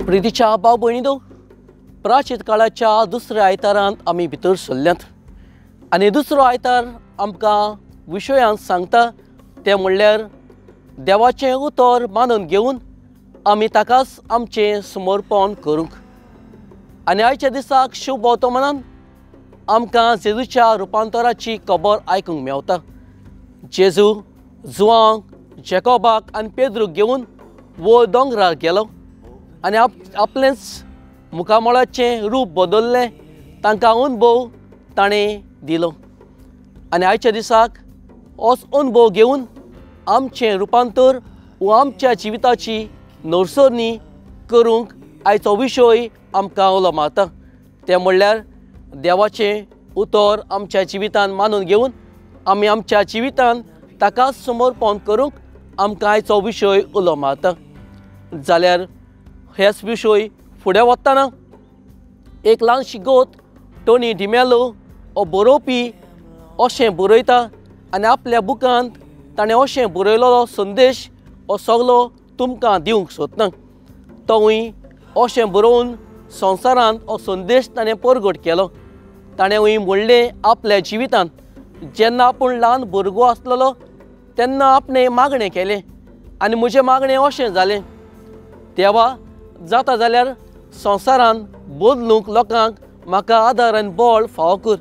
प्रितीच्या भाव भयणींनो, प्राचीन काळाच्या दुसऱ्या आयतारांत आमी भितर सरल्यात आनी दुसरो आयतार आमकां विशयान सांगता तें म्हणल्यार देवाचें उतर मानून घेवन आमी ताकाच आमचें समर्पण करूंक। आनी आयच्या दिसाक शुभ वर्तमानान आमकां जेजूच्या रुपांतराची खबर आयकूंक मेवता। जेजू जुवांक, जेकोबाक आनी पेद्रूक घेवन वयर दोंगरार गेलो आनी आपलेंच मुखामळाचें रूप बदल्लें, तांकां अनुभव ताणें दिलो। आनी आयच्या दिसाक होच अनुभव घेवन आमचें रुपांतर वो आमच्या जिविताची नरसरणी करूंक आयचो विशय आमकां उलो मारता। तें म्हणल्यार देवाचें उतर आमच्या जिवितान मानून घेवन आमी आमच्या जिवितान ताकाच समर्पण करूंक आमकां आयचो विशय उलो मारता। जाल्यार हेच विशय फुडें वतना एक ल्हानशी गोत टोनी डिमेलो हो बरोवपी अशें बरयता आनी आपल्या बुकांत ताणें अशें बरयलेलो संदेश हो सगलो तुमकां दिवंक सोदना। तोवूय अशें बरोवन संवसारांत हो संदेश ताणें परगट केलो। ताणें म्हणलें आपल्या जिवितांत जेन्ना आपूण ल्हान भुरगो आसलेलो तेन्ना आपणें मागणें केलें आनी म्हजें मागणें अशें जालें, देवा जाता जाल्यार संवसारान बदलूंक लोकांक म्हाका आदार आनी बळ फावो कर।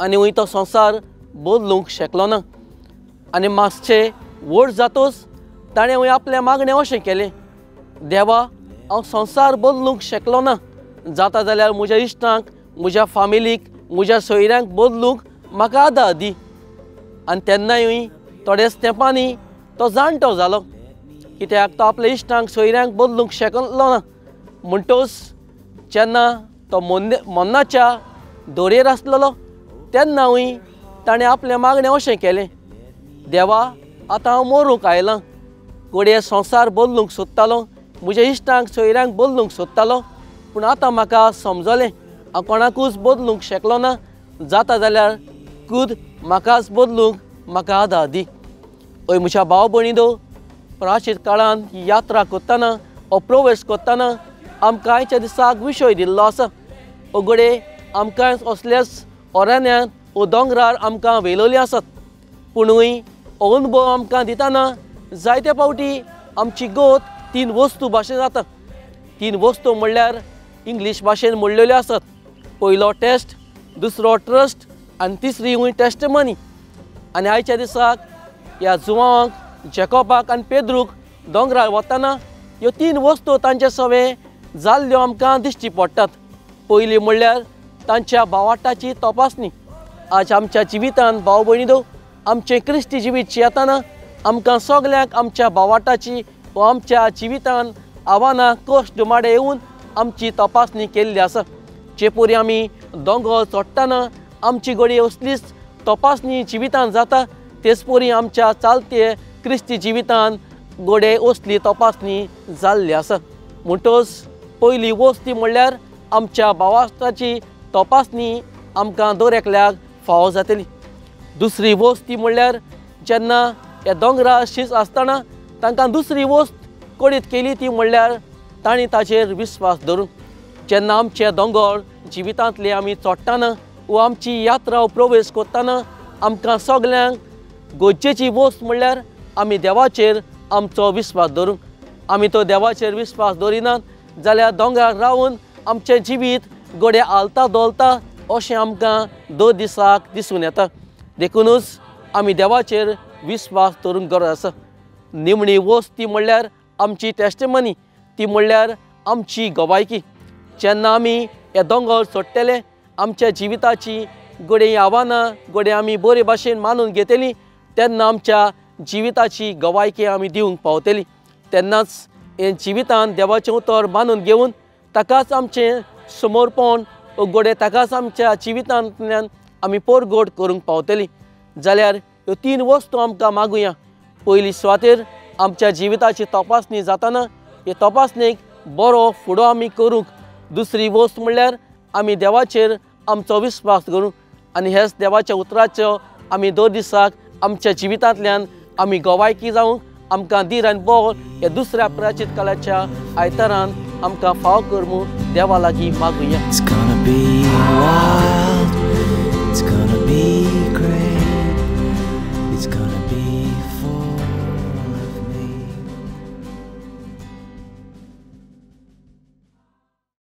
आनी वंय तो संवसार बदलूंक शकलो ना। आनी मातशें व्हड जातोच ताणें वंय आपलें मागणें अशें केलें, देवा हांव संवसार बदलूंक शकलो ना, जाता जाल्यार म्हज्या इश्टांक, म्हज्या फामिलीक, म्हज्या सोयऱ्यांक बदलूंक म्हाका आदार दी। आनी तेन्नाय थोडेच तेंपांनी तो जाणटो जालो, कित्याक तो आपल्या इश्टांक सोयऱ्यांक बदलूंक शकलो ना। म्हणटोच जेन्ना तो मन्नाच्या दोरयेर आसलेलो तेन्नाय ताणें आपलें मागणें अशें केलें, देवा आतां हांव मरूंक आयलां, घडये संवसार बदलूंक सोदतालो, म्हज्या इश्टांक सोयऱ्यांक बदलूंक सोदतालो, पूण आतां म्हाका समजलें हांव कोणाकूच बदलूंक शकलो ना, जाता जाल्यार खुद म्हाकाच बदलूंक म्हाका आदार दी। हय म्हज्या भाव भयणींनो, प्राचीन काळांत यात्रा करतना हो प्रवेश करतना आमकां आयच्या दिसाक विशय दिल्लो आसा। घडये आमकां असल्याच अरण्यांत वो दोंगरार आमकां व्हेलोली आसात, पुणूय हो अनुभव आमकां दितना जायते फावटी आमची गोत तीन वस्तू भाशेन जाता। तीन वस्तू म्हणल्यार इंग्लीश भाशेन म्हणलेल्यो आसात, पयलो टेस्ट, दुसरो ट्रस्ट आनी तिसरी हूंय टेस्टमनी। आनी आयच्या दिसाक ह्या जुवांक, जेकोबाक आनी पेद्रूक दोंगरार वतना ह्यो तीन वस्तू तांचे सवें जाल्ल्यो आमकां दिश्टी पडटात। पयली म्हणल्यार तांच्या भावार्ताची तपासणी। आज आमच्या जिवितांत भाव भयणींनो, आमचें क्रिस्ती जिवीत जियेतना आमकां सगल्यांक आमच्या भावार्ताची व आमच्या जिवितांत आव्हानां, कश्ट दुमाडे येवन आमची तपासणी केल्ली आसा। जे परी आमी दोंगर चडटना आमची घडये असलीच तपासणी जिवितांत जाता, तेच परी आमच्या चालते क्रिस्ती जिवितांत घडये असली तपासणी जाल्ली आसा। म्हणटच पयली वस्ती म्हणल्यार आमच्या भावार्ताची तपासणी आमकां दर एकल्याक फावो जातली। दुसरी वस्ती म्हणल्यार जेन्ना ह्या दोंगरार शीस आसतना तांकां दुसरी वस्त कळीत केली ती म्हणल्यार तांणी ताचेर विस्वास धरून। जेन्ना आमचे दोंगर जिवितांतले आमी चडटना वो आमची यात्रा प्रवेश करतना आमकां सगल्यांक गरजेची वस्त म्हणल्यार आमी देवाचेर आमचो विस्वास धरूंक। आमी तो देवाचेर विस्वास दवरिनात जाल्यार दोंगरार रावन आमचें जिवीत घडये हालता धोलता अशें आमकां दर दिसाक दिसून येता। देखुनूच आमी देवाचेर विस्वास दवरूंक गरज आसा। निमणी वस्त ती म्हणल्यार आमची टेस्टमनी, ती म्हणल्यार आमची गवायकी। जेन्ना आमी हे दोंगर चडटले आमच्या जिविताची घडये आव्हानां घडये आमी बरे भाशेन मानून घेतली तेन्ना आमच्या जिविताची गवायकी आमी दिवंक पावतली। तेन्नाच हे जिवितान देवाचें उतर मानून घेवन ताकाच आमचें समर्पण घडये ताकाच आमच्या जिवितांतल्यान आमी परगट करूंक पावतली। जाल्यार ह्यो तीन वस्तू आमकां मागुया। पयली सुवातेर आमच्या जिविताची तपासणी जाताना हे तपासणेक बरो फुडो आमी करूंक। दुसरी वस्त म्हणल्यार आमी देवाचेर आमचो विस्वास करूंक आनी हेच देवाच्या उतराचो आमी दर दिसाक आमच्या जिवितांतल्यान आमी गोवायकी जावंक आमकां धीर आनी बळ ह्या दुसऱ्या प्राचीत काळाच्या आयतारान आमकां फाव कर म्हूण देवा लागीं मागुया। It's gonna be a while.